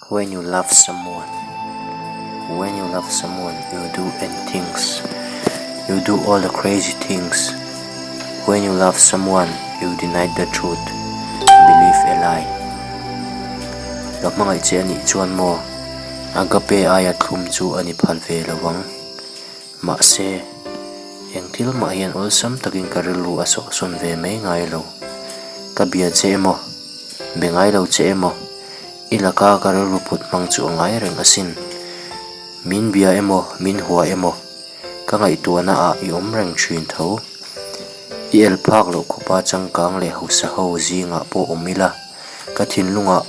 When you love someone When you love someone you do anythings You do all the crazy things When you love someone you deny the truth Believe a lie Ka hmangaih che anih chuan maw Agape aia thlum chu a ni phal ve lo ang. Mahse, eng thil mah hian awlsam takin ka rilru a sawhsawn ve mai ngai lo. Ka bia che emaw, be ngai lo che emaw, i laka ka rilru put hmang chu a ngai reng asin. Min bia emaw, min hua emaw, ka ngaihtuahna ah i awm reng thin tho. I el phak loh khawpa changkang leh hausa ho zingah pawh awm ila, ka thinlungah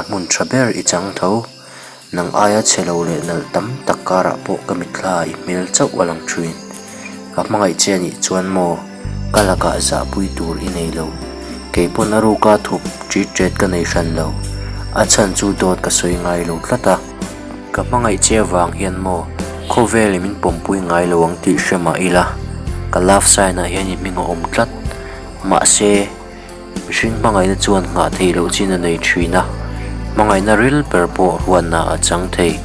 a hmun tha ber i chang tho. Nang aia chhe lo leh nalh tam tak karah pawh ka mitthla i hmel chauh a lang thin. Ka hmangaih che anih chuan maw ka lakah zahpui tur i nei lo. Kei pawn a ruka thup ṭit ṭet ka nei hran lo. A chhan chu dawt ka sawi ngai lo tlat a. Ka hmangaih che avang hian maw khawvel i min pawmpui ngai lo ang tih hre mah ila ka love sign ah hian i hming a awm tlat. Mahse. Mihring hmangaihna chuan nghah theih loh chin a nei thin a, hmangaihna ril ber pawh huatna a chang thei.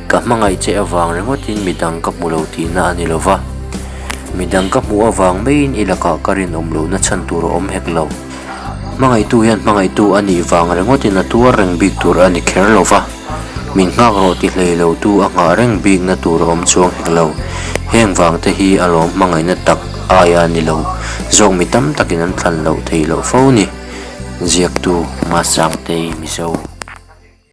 Ka hmangaih che avang ringawtin midang ka hmu lo tihna a ni lo va, midang ka hmuh avang maiin i lakah ka rinawm lohna chhan tur a awm hek lo. Hmangaihtu hian hmangaihtu a nih vang ringawtin a tuar reng bik tur a ni kher lo va, min nghak rawh ti hlei lo tu a nghah reng bikna tur a awm chuang hek lo. Heng vangte hi a lawm hmangaihna tak aia ni lo zawk mi tam takin an thlan loh theih loh fo ni. Ziaktu Masangtei Mizo.